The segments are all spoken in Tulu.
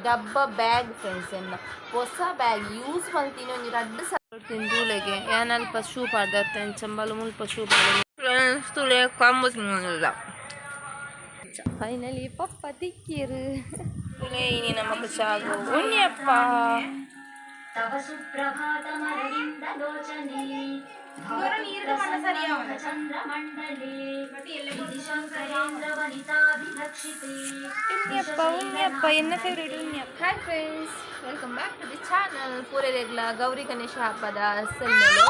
ಡಬ್ಬ ಬ್ಯಾಗ್ ಫ್ರೆಂಡ್ಸ್ ಎನ್ನ ಹೊಸ ಬ್ಯಾಗ್ ಯೂಸ್ ಮಲ್ತೀನಿ. ಒಂಜಿ ರಡ್ಡ್ ಸಲ ತೂಲೆಗೆ ಯಾನ್ ಅಲ್ಪ ಶೂ ಪಾಡ್ದತ್ತೆ, ಅಂಚಂಬಲು ಮುಲ್ಪ ಶೂ ಪಾಡ. ಫ್ರೆಂಡ್ಸ್, ತೂಲೆ, ಕಂಬು ತಿನ್ನಲ್ಲ. ಫೈನಲಿ ಪಪ್ಪ ತಿಕ್ಕಿರು. ತೂಲೆ, ಇನಿ ನಮಕ್ ಚಾಗು ಉಣ್ಯಪ್ಪ. तव सुप्रभातमरविन्दलोचने चन्द्रमण्डले शङ्करेन्द्रवनिताभिलक्षिते. ಉಣ್ಯಪ್ಪ, ಉಣ್ಯಪ್ಪ, ಎನ್ನ ಫೇವ್ರೇಟ್ ಉಣ್ಯಪ್ಪ. Hi friends, welcome back to the channel. ಪೂರೆರೆಗ್ಲ ಗೌರಿ ಗಣೇಶ ಹಬ್ಬದ ಸೊಲ್ಮೆಲು.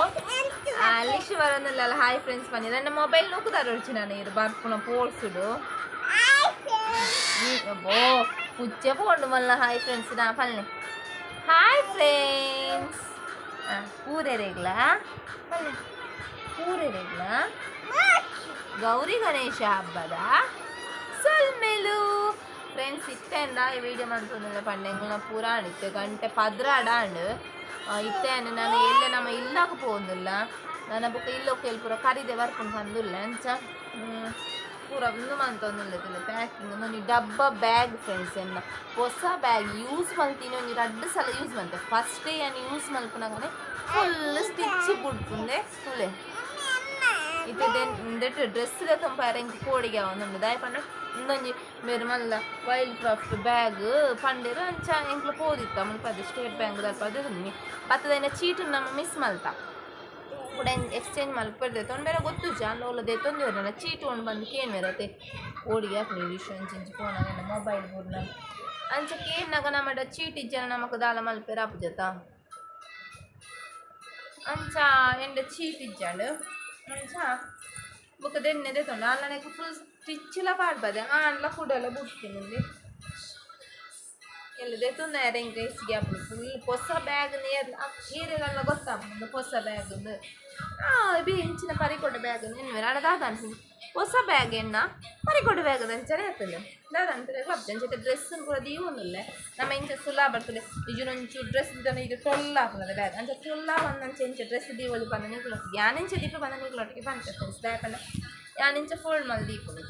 ಲಿಶ್ ಬರೋದಿಲ್ಲ. ಹಾಯ್ ಫ್ರೆಂಡ್ಸ್, ಬನ್ನಿ. ನನ್ನ ಮೊಬೈಲ್ ನೂಕುದಾರ ನಾನು ಇರು ಬರ್ಪುನ ಪೋರ್ಸುಡು ಬೋ ಪುಚ್ಚೆ ಪೋಂಡು ಮಲ್ಲ. ಹಾಯ್ ಫ್ರೆಂಡ್ಸ್ ನಾ ಪಲ್ಲೆ. ಹಾಯ್ ಫ್ರೆಂಡ್ಸ್, ಪೂರೆರೆಗ್ಲ ಪಲ್ಲೆ. ಪೂರೆರೆಗ್ಲ ಗೌರಿ ಗಣೇಶ ಹಬ್ಬದ ಸೊಲ್ಮೆಲು. ಫ್ರೆಂಡ್ಸ್, ಇತ್ತೆಂದ ಈ ವಿಡಿಯೋ ಮಂತೊಂದುಲ್ಲ ಪಂಡ, ಎಂಕಲ್ನ ಪೂರ ಇತ್ತೆ ಗಂಟೆ 12 ಆಂಡ್. ಇತ್ತೆ ನಾನು ಎಲ್ಲೆ ನಮ್ಮ ಇಲ್ಲಾಗ ಪೋವೊಂದುಲ್ಲ. ನನ್ನ ಬೊಕ್ಕ ಇಲ್ಲೊಕ್ಕ ಪೂರ ಕರಿದೆ ಬರ್ಪುಂಡು ಪಂದುಲ್ಲ. ಅಂಚ ಪೂರ ಉಂದು ಮಂತೊಂದುಲ್ಲ ಪ್ಯಾಕಿಂಗ್. ಒಂಜಿ ಡಬ್ಬ ಬ್ಯಾಗ್ ಫ್ರೆಂಡ್ಸ್ ಎನ್ನ ಹೊಸ ಬ್ಯಾಗ್ ಯೂಸ್ ಮಲ್ತೀನಿ. ಒಂಜಿ ರಡ್ಡ್ ಸಲ ಯೂಸ್ ಮಲ್ತೆ. ಫಸ್ಟ್ ಡೇ ಯಾನ್ ಯೂಸ್ ಮಲ್ಪುನಗನೆ ಫುಲ್ ಸ್ಟಿಚ್ ಬುಡ್ಪುಂಡೆ. ತುಲೆ, ಇತ್ತೆ ದೆಟ್ ಡ್ರೆಸ್ ಕಂಪೇರ್ ಎಂಕ್ ಕೋಡಿಗೆ ಆವೊಂದುಂಡು. ದಾಯೆ ಪಂಡ ಉಂದೊಂಜಿ ಮೇರ್ ಮಲ್ಲ ವೈಲ್ಡ್ ಕ್ರಾಫ್ಟ್ ಬ್ಯಾಗ್ ಪಂಡೆರ್. ಅಂಚ ಎಂಕ್ಲ ಪೋದಿತ್ತ ಮುಲ್ಪ ಸ್ಟೇಟ್ ಬ್ಯಾಂಕ್ ದಲ್ಪ ಅದು ಬತ್ತದೈನ ಚೀಟು ನಮ್ಮ ಮಿಸ್ ಮಲ್ತ ಕೂಡ ಎಕ್ಸ್ಚೇಂಜ್ ಮಲ್ಪೆರ್ದೆ ತೊಂದರೆ ಗೊತ್ತುಜ್ಜಿ. ಅಂಡ ಓಲ ದೆತ್ತೊಂದು ಚೀಟು ಉಂಡು ಬಂದು ಕೇನ್ವೆರತೆ. ಓಡಿಗೆ ಆಪುಂಡು ವಿಷಯ. ಅಂಚಿಂಚಿ ಪೋನಗ ಮೊಬೈಲ್ ಪೂರ್ಣ ಅಂಚ ಕೇನ್ನಗ ನಮ್ಮಡ ಚೀಟ್ ಇಜ್ಜನ ನಮಕ್ ದಾಲ ಮಲ್ಪೆರ ಆಪುಜತ. ಅಂಚ ಎಂಡ ಚೀಟ್ ಇಜ್ಜಂಡ್. ಅಂಚ ಬೊಕ ದೆನ್ನೆ ದೆತ್ತೊಂಡು ಅಲ್ಲನೆಕ್ ಫುಲ್ ಸ್ಟಿಚ್ಲ ಪಾಡ್ಬದೆ ಆಂಡ್ಲ ಕುಡಲ ಬುಡ್ತಿನಿ. ಎಲ್ಲ ದೆತ್ತೊಂದು ಎಂಕ್ ಹೇಸಿಗೆ ಆಪುಂಡು. ಫುಲ್ ಪೊಸ ಬ್ಯಾಗ್ ನೇರ್ ಏರೆಲ್ಲ ಗೊತ್ತಾಪುಂಡು ಪೊಸ ಬ್ಯಾಗ್. ಬಿ ಇಂಚಿನ ಪರಿಕೊಡ ಬ್ಯಾಗ್ ಎನ್ನುವೆರ್. ಆಂಡ ದಾದ ಅನ್ಪುಂಡು, ಹೊಸ ಬ್ಯಾಗ್ ಎನ್ನ ಪರಿಕೊಡ ಬ್ಯಾಗ್ ಅಂಚನೆ ಆತುಂಡು. ದಾದ ಅನ್ಪುಂಡು ಅಂಚ ಡ್ರೆಸ್ ಪೂರ ದೀವೊಂದುಲ್ಲೆ. ನಮ್ಮ ಇಂಚ ಸುಲಾ ಬರ್ತದೆ. ಇಜುನೊಂಚು ಡ್ರೆಸ್ ದಿನ ಇದು ಟೊಲ್ಲ ಆಪುಂಡು ಬ್ಯಾಗ್. ಅಂಚ ಟೊಲ್ಲ ಬಂದಂಚ ಇಂಚ ಡ್ರೆಸ್ ದೀವೊಲಿ ಪಂಡ ನಿಕುಲೊಟ್ಟಿಗೆ ಯಾನ್ ಇಂಚ ದೀಪ ಪಂಡ ನಿಕುಲೊಟ್ಟಿಗೆ ಪಂಚ ಫ್ರೆಂಡ್ಸ್. ದಾಯೆ ಪಂಡ ಯಾನ್ ಇಂಚ ಫೋಲ್ಡ್ ಮಲ್ತ್ ದೀಪುಂಡು.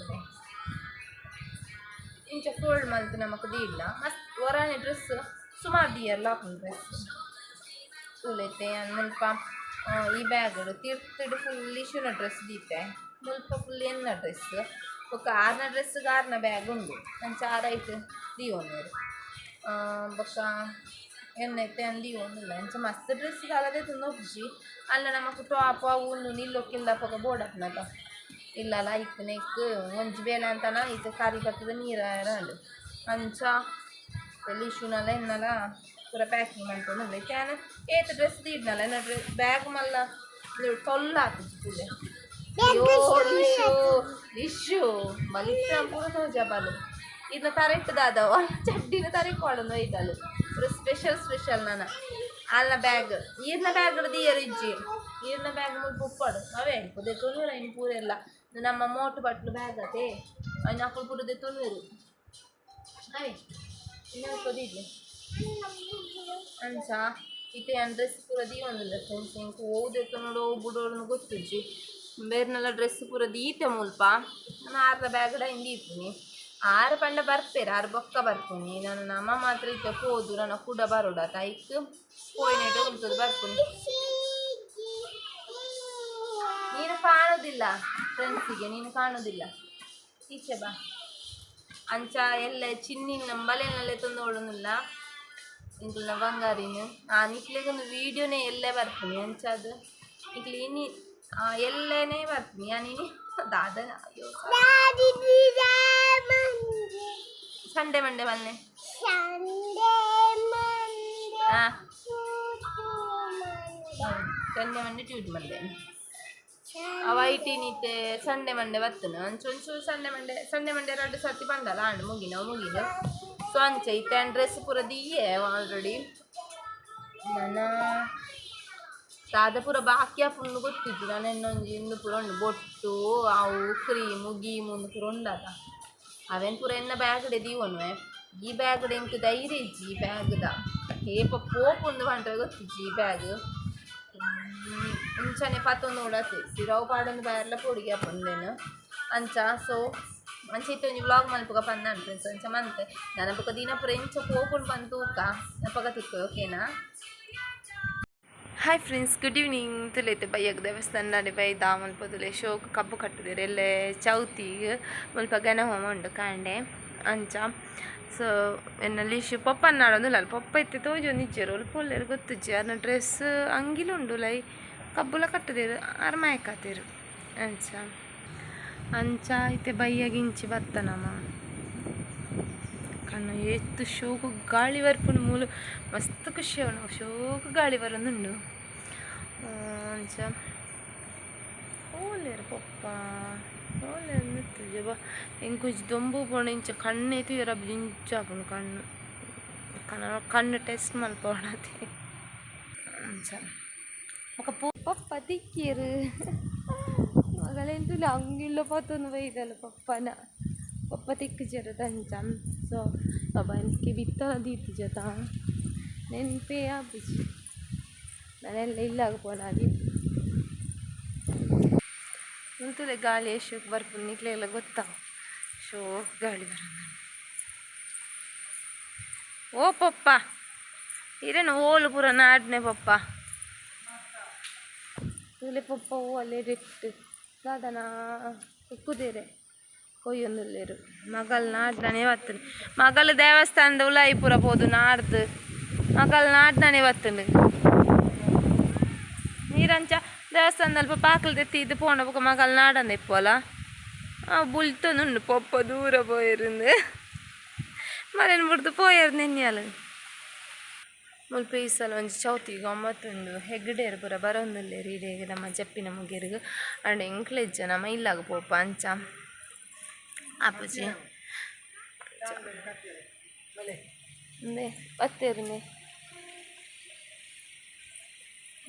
ಇಂಚ ಫೋಲ್ಡ್ ಮಲ್ತ್ ನಮಕ್ ದೀಡ್ಲ ಮಸ್ತ್ ಒರಾನೆ ಡ್ರೆಸ್ ಸುಮಾರು ದೀಯರ್ಲ ಆಪುಂಡು ಡ್ರೆಸ್. ತೂಲೆತ್ತೆ, ಯಾನ್ ಮುಲ್ಪ ಈ ಬ್ಯಾಗ್ ತಿರ್ತುಡು ಫುಲ್ ಇಶುನ ಡ್ರೆಸ್ ದೀತೆ. ಮುಲ್ಪ ಫುಲ್ ಎನ್ನ ಡ್ರೆಸ್. ಬೊಕ್ಕ ಆರ್ನ ಡ್ರೆಸ್ಗೆ ಆರ್ನ ಬ್ಯಾಗ್ ಉಂಡು. ಅಂಚ ಆರೈಟ್ ದೀವೊನ್ನೆರ್. ಬೊಕ್ಕ ಎನ್ನೈತೆ ಅನ್ ದೀವೊಂದುಲ್ಲ. ಅಂಚ ಮಸ್ತ್ ಡ್ರೆಸ್ ದಾಲದೆ ಉಪ್ಪುಜಿ ಅಲ್ಲ. ನಮಕ್ ಟಾಪ್ ಅವು ಉಂದು ನಿಲ್ಲೊಕ್ಕಿಲ್ಲಪಗ ಬೋಡಾಪುನತ ಇಲ್ಲಲ್ಲ. ಐಕ್ ನೆಕ್ ಒಂಜಿ ಬೇಲೆ ಅಂತನ ಇತ್ತೆ ಕರಿ ಬತ್ತದ ನೀರು ಆಂಡ್. ಅಂಚ ಇಶುನಲ ಎನ್ನಲ ಪೂರ ಪ್ಯಾಕಿಂಗ್ ಮಲ್ತೊಂದುಲ್ಲೆ. ಇತ್ತೆ ಯಾನ್ ಏತ್ ಡ್ರೆಸ್ ದೀಡ್ನಲ್ಲ, ಎನ್ನ ಡ್ರೆಸ್ ಬ್ಯಾಗ್ ಮಲ್ಲ ಟೊಲ್ಲ ಆತುಜಿ ತೂಲೆ. ಅಯ್ಯೋ ಲಿಶು, ಲಿಶು ಬಲಿತ ಪೂರ ತೋಜಬಾಲು. ಇದನ್ನ ತರೆಟ್ ದಾದವ ಚಡ್ಡಿನ ತರೆಕ್ ಪಾಡೊಂದು ಒಯ್ತಲು. ಪೂರ ಸ್ಪೆಷಲ್ ಸ್ಪೆಷಲ್ ನನ ಅಲ್ಲ ಬ್ಯಾಗ್. ಈರ್ನ ಬ್ಯಾಗ್ ದೀಯರು ಇಜ್ಜಿ. ಈರ್ನ ಬ್ಯಾಗ್ ಮುಲ್ಪ ಉಪ್ಪಡು. ಅವೇ ದೆತ್ತೊನುವೆರ್ ಐನ್ ಪೂರೆಲ್ಲ. ನಮ್ಮ ಮೋಟು ಬಟ್ಲು ಬ್ಯಾಗ್ ಅತೆ, ಐನ್ ಅಕುಲು ಪೂರ ದೆತ್ತೊನುವೆರ್. ಅವೇ ಇನ್ನಲ್ಪ ದೀಡ್ಲೆ. ಅಂಚ ಇತ್ತೆ ಯಾನ್ ಡ್ರೆಸ್ ಪೂರ ದೀವೊಂದುಲ್ಲೆ ಫ್ರೆಂಡ್ಸ್. ಎಂಕ್ ಒವು ದೆತ್ತೊನೊಡು, ಒವು ಬುಡೋಡು ಗೊತ್ತುಜ್ಜಿ. ಬೇರ್ನೆಲ್ಲ ಡ್ರೆಸ್ ಪೂರ ದೀತೆ ಮುಲ್ಪ. ನಾನು ಆರ್ದ ಬ್ಯಾಗ್ ಐನ್ ದೀಪುನಿ. ಆರು ಪಂಡ ಬರ್ಪೇರು, ಆರು ಬೊಕ್ಕ ಬರ್ಪುನಿ. ನಾನು ನಮ್ಮ ಮಾತ್ರ ಇತ್ತೆ ಪೋದು ನನ್ನ ಕೂಡ ಬರೋಡಾತ. ಐಕ್ ಪೋಯಿನೇಟ ಉಂತುದು ಬರ್ಪುನಿ. ನೀನು ಕಾಣುದಿಲ್ಲ ಫ್ರೆಂಡ್ಸಿಗೆ, ನೀನು ಕಾಣುದಿಲ್ಲ. ಈಚೆ ಬಾ. ಅಂಚ ಎಲ್ಲ ಚಿನ್ನಿನ ನಂಬಲೆನಲ್ಲೇ ತಂದು ಓಡೋನಿಲ್ಲ ಇಂಕಲ್ನ ಬಂಗಾರಿನ. ಆ ನಿಕ್ಲೆಗೊಂದು ವೀಡಿಯೋನೇ ಎಲ್ಲೇ ಬರ್ತೀನಿ. ಅಂಚ ಅದು ನಿಕ್ಲೆ ಇನಿ ಎಲ್ಲೇನೆ ಬರ್ತೀನಿ ನಾನು ಇನಿ. ದಾದ, ಅಯ್ಯೋ, ಸಂಡೇ ಮಂಡೇ ಬನ್ನೆ. ಹಾಂ, ಸಂಡೇ ಮಂಡೇ ಟ್ಯೂಟ್ ಮಂಡೇ ಅವ ಐಟಿನಿತ್ತೆ. Sunday Monday ಬತ್ತನ. ಅಂಚ ಒಂಚೂರು ಸಂಡೇ ಮಂಡೇ, ಸಂಡೇ ಮಂಡೇ ರಡ್ಡು ಸರ್ತಿ ಪಂಡಲ ಆಂಡ್ ಮುಗಿನ ಮುಗಿನ. ಸೊ ಅಂಚ ಇತ್ತೆ ಡ್ರೆಸ್ ಪೂರ ದೀಯೆ ಆಲ್ರೆಡಿ. ನನ್ನ ದಾದ ಪೂರ ಬಾಕಿ ಆಪುಂಡು ಗೊತ್ತಿಜ್ಜಿ. ನಾನು ಇನ್ನೊಂಜಿ ಇಂದು ಪೂರ ಉಂಡು, ಬೊಟ್ಟು ಅವು ಕ್ರೀಮು ಗೀಮು ಉಂದು ಪೂರ ಉಂಡಾತ. ಅವೇನು ಪೂರ ಎನ್ನ ಬ್ಯಾಗ್ಡೆ ದೀವೊನ್ವೆ. ಈ ಬ್ಯಾಗ್ಡೆ ಎಂಕ್ ಧೈರ್ಯ ಇಜ್ಜಿ. ಈ ಬ್ಯಾಗ್ದ ಏಪ ಪೋಪುಂದು ಪಂಡ್ರೆ ಗೊತ್ತಿಜ್ಜಿ. ಈ ಬ್ಯಾಗ್ ಇಂಚನೆ ಪತ್ತೊಂದು ಉಡತೆ ಸಿರವು ಪಾಡೊಂದು ಬಾಯರ್ಲ ಪೊಡಿಗೆ ಆಪುಂಡೇನು. ಅಂಚ ಸೊ ಅಂಚ ಇತ್ತೆ ಒಂಜಿ ವ್ಲಾಗ್ ಮಲ್ಪುಗ ಪಂದ ಫ್ರೆಂಡ್ಸ್ ಅಂಚ ಮಂತೆ ನನ ಬೊಕ ದಿನ ಪೂರ ಎಂಚ ಪೋಪುಂಡು ಪಂದ್ ತೂಕ ಅಪಗ ತಿಕ್ಕು ಓಕೆನಾ. Hi friends, good evening. ತುಲೈತೆ ಬಯ್ಯಗ್ ದೇವಸ್ಥಾನ ಬೈದ ಮುಲ್ಪ ತುಲೆ ಶೋಕ್ ಕಬ್ಬು ಕಟ್ಟುದಿರು ಎಲ್ಲೆ ಚೌತಿಗ್ ಮುಲ್ಪ ಗಣ ಹೋಮ ಉಂಡು ಕಾಂಡೆ ಅಂಚ. ಸೊ ಎನ್ನ ಲಿಶು ಪೊಪ್ಪನ ನಾಡೊಂದುಲ್ಲ ಪೊಪ್ಪ ಇತ್ತೆ ತೋಜೊಂದಿಜ್ಜೆರ್ ಒಲ್ಪ ಉಲ್ಲೆರ್ ಗೊತ್ತುಜ್ಜಿ. ಅರ್ನ ಡ್ರೆಸ್ ಅಂಗಿಲು ಉಂಡು ಲೈ ಕಬ್ಬುಲ ಕಟ್ಟುದೆರ್ ಆರ್ ಮಯಕಾತೆರ್ ಅಂಚ ಅಂಚ. ಇತ್ತೆ ಬಯ್ಯಗ್ ಇಂಚಿ ಬತ್ತನಮ ಕಣ್ಣು ಏತ್ ಶೋಕು ಗಾಳಿ ಬರ್ಪುಂಡು ಮೂಲು ಮಸ್ತ್ ಖುಷಿ ಆವನು ಶೋಕು ಗಾಳಿ ಬರೊಂದುಂಡು ಅಂಚ. ಓಲೇರು ಪೊಪ್ಪ ಓಲೇರು ನಿತ್ತುಜೆ ಬಾ ಎಂಕುಂಚಿ ದೊಂಬು ಪೋಂಡ ಇಂಚ ಕಣ್ಣು ತೂಯರ ಇಂಚ ಆಪುಂಡು ಕಣ್ಣು ಕಣ್ಣ ಕಣ್ಣು ಟೆಸ್ಟ್ ಮಲ್ಪೊಡತೆ ಅಂಚ. ಬೊಕ ಪೊಪ್ಪ ತಿಕ್ಕಿಯೆರ್ ಮಗಲೆಂತುಲೆ ಅಂಗಿಲ್ಲ ಪತ್ತೊಂದು ಬೈದಲ್ಲ ಪಪ್ಪನ ಪಪ್ಪ ತಿಕ್ಕುಜೆರ್ ಅಂಚ. ಸೊ ಬಾಬಾ എനിക്ക് ಬಿತ್ತಲ ದೀತಿಜತ ನೆನ್ಪೇ ಆಪುಜಿ ನಾನೆಲ್ಲ ಇಲ್ಲಾಗ ಪೋನಾದಿ ಮುಲ್ತುಲೆ ಗಾಳಿ ಎಶೋಕ್ ಬರ್ಪುಂಡು ನಿಕ್ಲೆಗ್ಲ ಗೊತ್ತಾವು ಶೋಕ್ ಗಾಳಿ ಬರೋದು. ಓ ಪಪ್ಪ ಇರೇನು ಓಲು ಪೂರ ನಾಡ್ನೆ ಪಪ್ಪ ತೂಲೆ ಪಪ್ಪ ಓ ಅಲ್ಲೇ ರೆಟ್ ದಾದನ ಕುಕ್ಕುದೇರೆ ಕೊಯ್ಯೊಂದುಲ್ಲೆರ್ ಮಗಲ್ ನಾಡ್ದನೆ ಬತ್ತುಂಡು ಮಗಲ್ ದೇವಸ್ಥಾನದ ಉಲಾಯಿ ಪೂರ ಪೋದು ನಾಡ್ದು ಮಗಲ್ ನಾಡ್ದನೆ ಬತ್ತುಂಡು ನೀರಂಚ ದೇವಸ್ಥಾನದಲ್ಪ ಪಾಕಲ್ ತೆತ್ತಿ ಇದು ಪೋಂಡ ಬೊಕ ಮಗಲ್ ನಾಡಂದ ಇಪ್ಪುವಲ ಬುಲ್ತೊಂದುಂಡು ಪೊಪ್ಪ ದೂರ ಪೋಯೆರಿಂದು ಮರೇನ್ ಬುಡ್ದು ಪೋಯೆರ್ ನೆನ್ಯಾಲ್. ಮುಲ್ಪ ಈ ಸಲ ಒಂಜಿ ಚೌತಿ ಗಮ್ಮತ್ತುಂಡು ಹೆಗ್ಗಡೆರ್ ಪೂರ ಬರೊಂದುಲ್ಲೆರ್ ಇಡೆಗ್ ನಮ್ಮ ಜಪ್ಪಿನ ಮುಗೇರ್ಗ್ ಆಂಡ ಎಂಕ್ಲೆಜ್ಜ ನಮ ಇಲ್ಲಾಗ ಪೋಪ ಅಂಚ ಆಪುಜಿ ಉಂದೆ ಬತ್ತೆರ್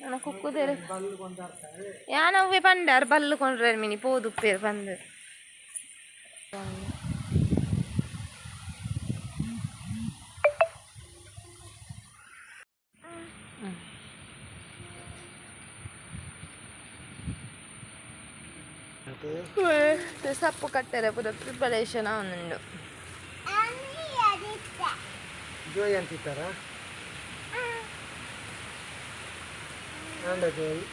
ನನ ಕುಕ್ಕುದೆರ್ ಯಾನ್ ಅವ್ವೆ ಪಂಡೆ ಅರ್ ಬಲ್ಲು ಕೊಂಡ್ರೆರ್ ಮಿನಿ ಪೋದುಪ್ಪೆರ್ ಪಂದ್. ಸಪ್ಪು ಕಟ್ಟೆರೆ ಪೂರ ಪ್ರಿಪರೇಷನ್ ಆವೊಂದುಂಡು. ಜೋಯ್ ಅಂತಿತ್ತಾರ ಆಂಡ ಜೋಯ್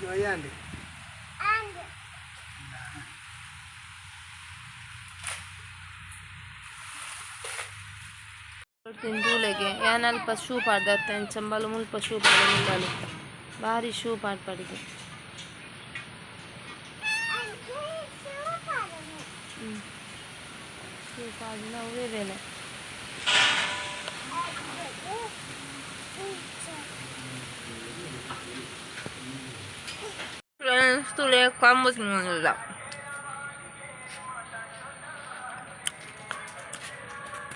ಜೋಯ್ ಆಂಡಿ ದೂಲೆಗೆ ಯಾನ್ ಅಲ್ಪ ಶೂ ಪಾಡ್ದತ್ತೆ ಅಂಚಂಬಲು ಮುಲ್ಪ ಶೂ ಪಾಡೊಂದುಲ್ಲಾಲ್ ಬಾರಿ ಶೂ ಪಾಡ್ಪಾಡಿಗೆ ಶೂ ಪಾಡುನ ಅವ್ವೇ ಬೇಲೆ. ಫ್ರೆಂಡ್ಸ್ ತುಲೆ ಕಾಂಬು ತಿನ್ನೋದಿಲ್ಲ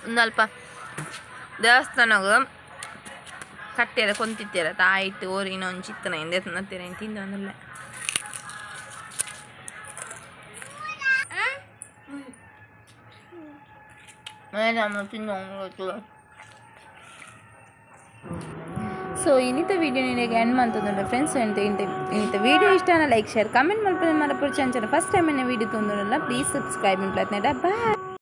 ಒಂದಲ್ಪ ದೇವಸ್ಥಾನಗ್ ಕಟ್ಟೆರೆ ಕೊಂತಿತ್ತೆರ ತಾಯಿಟ್ ಓರಿನ ಒಂಜಿ ಇತ್ತನ ಇಂದೆ ತಿನ್ನತ್ತೆರೆ ತಿಂದೊಂದುಲ್ಲೆ. ಸೊ ಇನ್ನಿತ ವೀಡಿಯೋ ನಿನಗೆ ಎಂಡ್ ಮಂತೊಂದುಂಡು ಫ್ರೆಂಡ್ಸ್. ಇಂತ ಇಂತ ಇನ್ನಿತ ವೀಡಿಯೋ ಇಷ್ಟ like share ಕಮೆಂಟ್ ಮಲ್ಪುನ ಮರಪುರ್ಚಿ. ಅಂಚನೆ ಫಸ್ಟ್ ಟೈಮ್ ಎನ್ನ ವೀಡಿಯೋ ತೂಂದುಂಡಲ ಪ್ಲೀಸ್ ಸಬ್ಸ್ಕ್ರೈಬ್ ಮಲ್ಪುಲೆ. ಬಾಯ್.